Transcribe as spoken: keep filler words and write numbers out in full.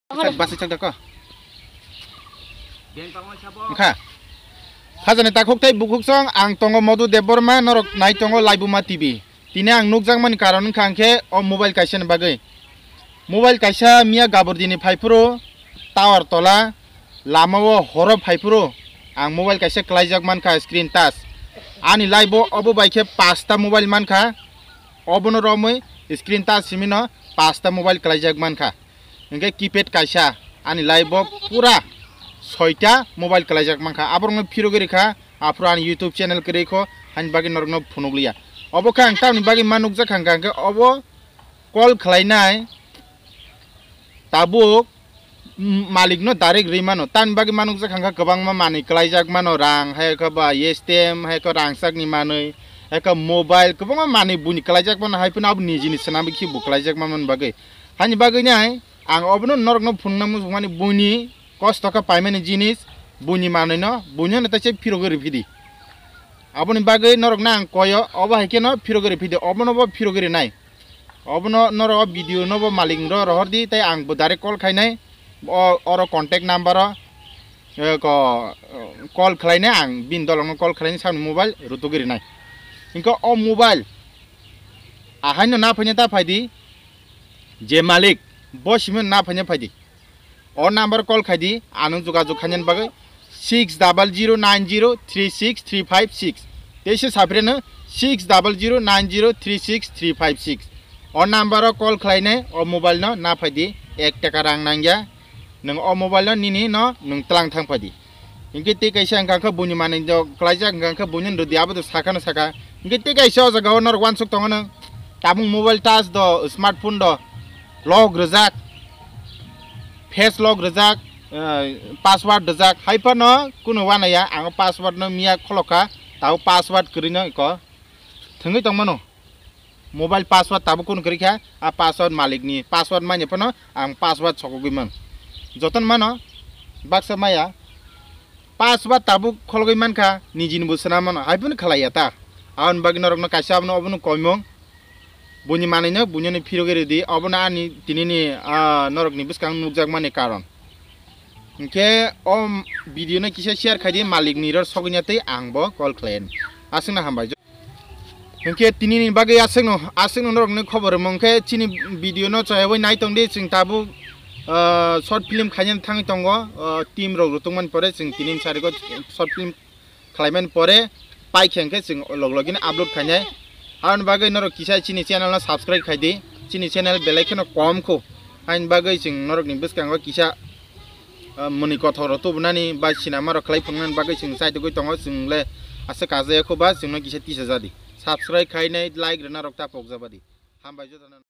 Chak basi chak dako. Wngkha. Phajani takhuk tei bukhuk song ang tongo Modu Debbarma, norok nai tongo Laibuma T V. Tini ang nukjakmani karon wngkha hwnkhe o mobile kaisani bagwi. Mobile kaisa miya gaburdini phaiphuru tower tola lamao horo phaiphuru ang mobile kaisa klaijak mankha screen touch. Ani live o obo bai khe pasta mobile mankha. Obono romwi screen touch simino pasta mobile klaijak mankha. Hingke keypad kaisa ani live o pura soita mobile klaijak mankha. Aborokno phirogwi rikha, aphuru ani YouTube channel kwrwi kho, hani bagwi norokno phunukliya. Obo khe ang tamni bagwi ma nukjak kha hingka hingke obo call khlainai tabuk, mm, malikno direct rwi mano. Tamni bagwi ma nukjak kha hingka kwbangma manwi klaijak mano, rang, hai khe ba stamp, hai khe rangchakni manwi, hai khe mobile, kwbangma manwi buini klaijak mano, hai phano abo nijini swnamwi khe bo klaijak manmani bagwi. Hani bagwi nai ang obono norokno phunukna muchungmani buini kosto khe paimani jinis, buini manwino, buino no teisa phirogwi rwphidi. Aboni bagwi norokno ang koyo, obo hai kheno phirogwi rwphidi, obono bo phirogwi rwnai. Obono norok o video no bo malik ro rohordi, tei ang bo direct call khainai, o, oro contact number o, eh, ko, call khlainai, ang bini dolongno call khlainai, samni mobile rutugwi rwnai. Hingke o mobile ahaino na phaina ta phaidi, je malik, bo simi na phaina phaidi. O number call khaidi, ano jogajog khainani bagwi six double zero nine zero three six three five six. Teisa saphireno six double zero nine zero three six three five six. O number o call khlainai, o mobile no na phaidi, ek taka rang nangya. Nwng o mobile no nini no nwng tlang thang phaidi. Hingke tei kaisa hingka khe buini manwi do klaijak hingka khe buini rwdi abo do sakha no sakha. Hingke tei kaisa o jaga o norok uansuk tongo no. Tabuk mobile touch do, smartphone do, lock rwjak, face lock rwjak, eh, password rwjak. Hai phano kunu uanaya, ang o password no miya kholokha, tabuk password kwrwi no iko thwngwi tongmano. Mobile password tabuk kunu kwrwi kha, a password malikni password manya phano ang password sokogwi man. Jotono mano, baksa maya, password tabuk khologwi mankha, nijini bo swnam mano, hai phano khlaiya ta. Aboni bagwi norokno kaisa abono, obono koimung, buini manwino, buino phirogwi rwdi, obono ani tinini, ah, norokni bwskang nukjakmani karon. Hinkhe o video no kisa share khaidi, malikni ro sogwi ya tei ang bo call khlai. Aswkno hambai. Hinkhe tinini bagwi aswkno, aswkno norokni khobor rwmung khe chini video no chayawai nai tongdi, chwng tabuk, ah, short film khaina thangwi tongo, ah, team rok rwtwngmani pore chwng tinini sariko short film khlaimani pore paikhe hinkhe chwng log logino upload khainai. Aboni bagwi norok kisa chini channel no subscribe khaidi, chini channel belai kheno kom kho, haini bagwi chwng norokni bwskango kisa ah, mwnwi kothok rok tubunani bai sinama rok khlai phunuknani bagwi chwng chaitugwi tongo, chwng le aswk kajaya kho ba chwngno kisa tisa jadi. Subscribe khainai, like rwna rok ta pokjabadi. Hambai jotono.